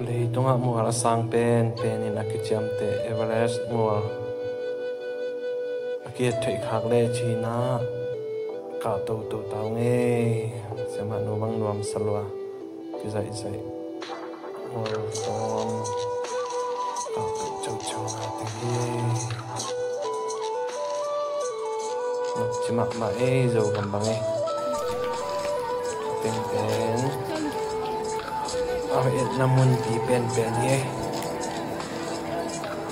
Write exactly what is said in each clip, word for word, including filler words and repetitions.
Leitungah mual a sang penpen in a kiciamteh Everest mual a ki-et theih khak le cih in ah kah toto ta ung ei. Siamah nu bang nuamsa lua, kizaihzaih. Mual tawm kah toto caucau na teng hi. Nopci mahmah ei, Zogam bang ei. Teng pen a etna munpi penpen hi ei.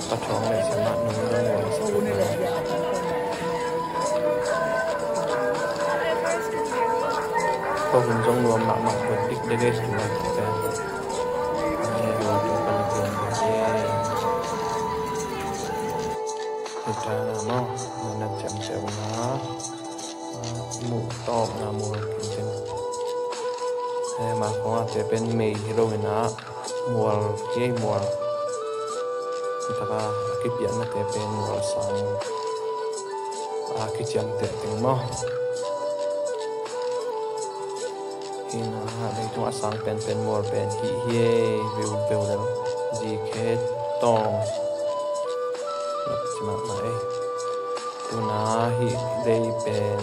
Pathawng le siamah nu zong nuam sa. Ko hun zong nuam mahmah, buat dik dek ei, tu lai pen. Ai, nuam dik pan pen pen ei. Hita na maw, na na ciamteh uh na. Muh tawpna mual khin teng. He, ma khawng a te pen mei hi lo in ah, mual hi ei, mual. Taka a kipiakna te pen mual sang a kiciamteh teng maw. Hi na, leitung a sang penpen mual pen hih hi ei, viu viu lel. Zikhe tawng. Nopci mahmah ei. Tuna hih vei pen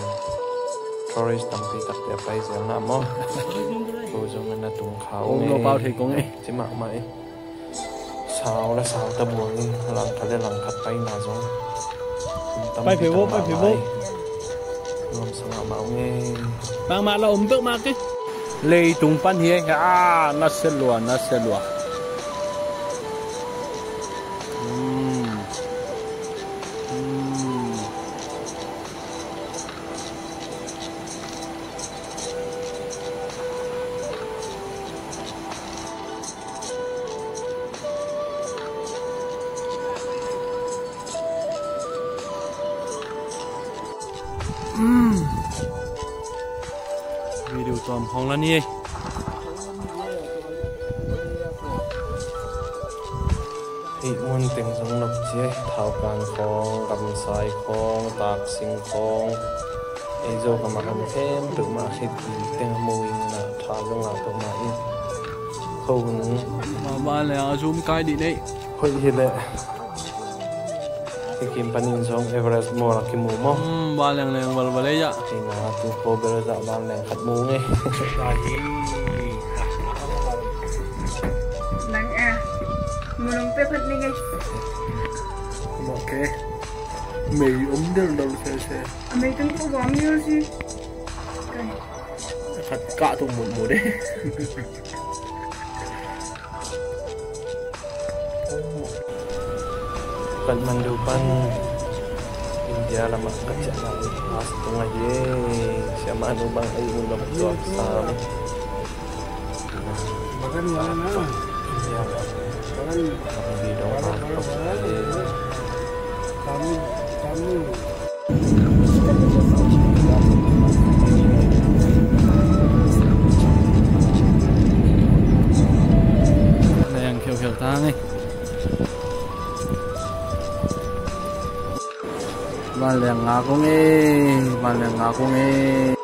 tourist tampi takte a pai zel na maw. Ko zong na na tung kha ung ei. Pau thei kong ei. Nopci mahmah ei. Sau le sau ta buang in, langkhat le langkhat paina zong pai phei vo, pai phei vo. Nuamsa mahmah ung ei. Bangmah la om peuhmah kei. Leitung pan hi ei, a, nasia lua, nasia lua. Hmm. Hmm. Video tawm khawng la ni ei. Hih mun teng zong nop ci ei. Thaukan khawng, gamsai khawng, taksing khawng, ei Zogam a om khempeuh mah khit teng a mu ing a, tha zong ngah peuhmah in. Ko hun. Vanleng a zum kai dih nei. Hoih hi leh. Hi kim panin zong Everest mual a kimu maw? Hmm, vanleng leng valval ei ah. Hi na, tu ko bel zah vanleng khat mu ngei. Nang eh, mulong pe khat ni ngei. Ok. Mei om del del se se. A mei teng ko bang ni si. Khat kah tung mut mut eh. Kathmandu pan India lamah ka ciahna pass tung ahi e. Siamah nu bang ei, u nop tuak sam. India lamah. Lampi dong pass tung ahi e. Leng khiaukhiau ta ngei. Vanleng ngak ung ei, vanleng ngak ung ei.